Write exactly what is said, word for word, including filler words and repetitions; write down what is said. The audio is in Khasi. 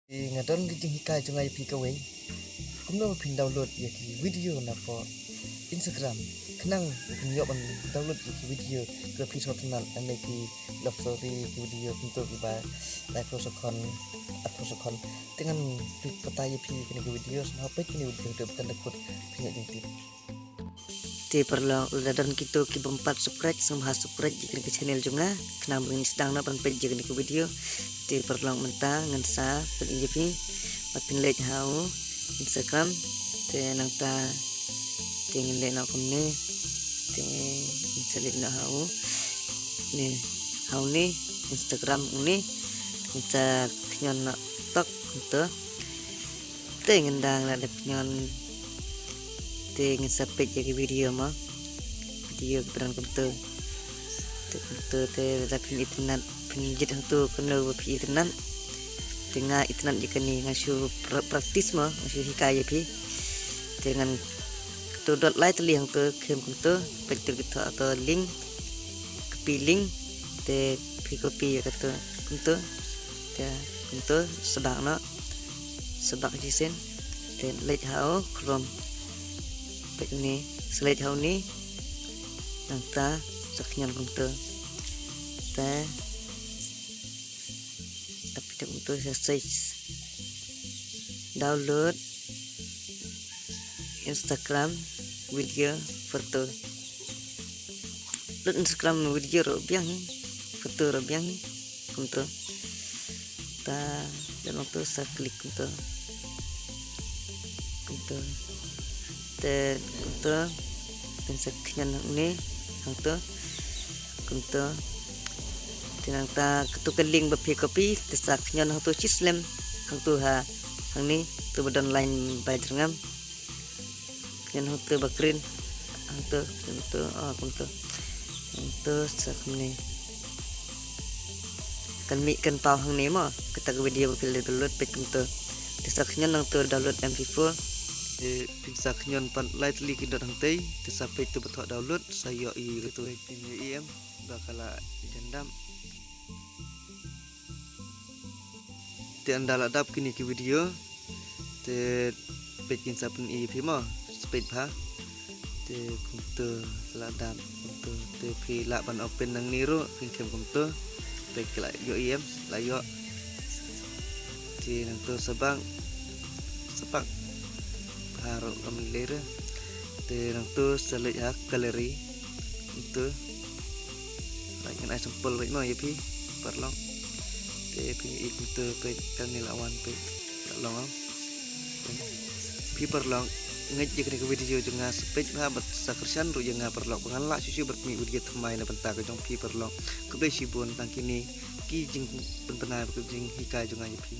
Nga don ka jinghikai jong nga ïa phi kawei. Kumno ba phin download ïa ki video na pdeng Instagram. Khnang ba phin ïoh ban download ïa ki video kiba phi sngewtynnat, lane ki love story, ki video kumto kiba laiphew second, arphew second. Te ngan pyni pat ïa phi kine ki video, sngewbha peit kine ki video haduh ban da kut phin ïoh jingtip. Te paralok, lada don kito ki bym pat subscribe, sngewbha subscribe ïa kane ka channel jong nga, khnang ba ngin sdang noh ban peit ïa kine ki video. Te paralok, mynta ngan sa pyni ïa phi ba phin leit ha u Instagram. Te nangta te ngin leit noh kumne. Te ngin sa leit noh ha u ne, ha u ne Instagram u ne. Ngin sa khñion noh tok kumto. Te ngin dang la dep ñion. Te ngin sa peit ïa ki video mo. Video ki pran kumto. Te kumto te lada phin itynnat, phin jied hangto kano ba phi itynnat. Te nga itynnat ïa kane, nga shu pra-, practice mo, nga shu hikai ïa phi. Te ngan kto dot lai tylli hangto, khim kumto, peit to ki thoh to link, copy link, te phi copy ïa kato kumto. Te kumto, sdang noh. Sdang shisien. Te leit ha u Chrome. Peit ne, sa leit ha u ne. Nangta sa khñion kumto. Te, tapi te kumto sa search. Download Instagram video photo. Lut Instagram video ruh biang hi, photo ruh biang hi, kumto. Ta, dan kumto sa klik kumto. Kumto. Te kumto. Phin sa khñion hangne, hangto. Kumto. Te nangta kato ka link ba phi copy, te sa khñion hangto shislem, hangto ha, hangne, to ba don line ba jyrngam. Khñion hangto ba green. Hangto, hangto, oh, kumto. Hangto sa kumne. Kan mih kan paw hangne mo. Kata ka video ba phi la download peit kumto. Te sa khñion hangto download M P four. Te phin sa khñion pat lai tylli ki dot hangtei. Te sa peit to ba thoh download sa ïoh i kato. Peit phin ïoh i em ba ka la jan dap. Te ynda la dap kine ki video. Te peit ngin sa pyni ïa phi mo, sa peit bha. Te kumto la dap kumto, te phi lah ban open nangne ruh, phin khim kumto. Peit ka la ïoh i em, la ïoh. Te nangto sa bak, sa bak. Bha ruh kam lei re. Te nangto sa leit ha gallery. Kumto. Peit ngan ai sample beit mo ïa phi paralok. Te phi i kumto peit kane la wan peit. Ka long. Phi paralok, ngeit ïa kane ka video jong nga sa peit bha bad sa kyrshan ruh ïa nga paralok ba ngan lah shuh shuh ban mih video thymmai na bynta ka jong phi paralok. Khublei shibun tang kine ki jingpynbna bad ki jinghikai jong nga ïa phi.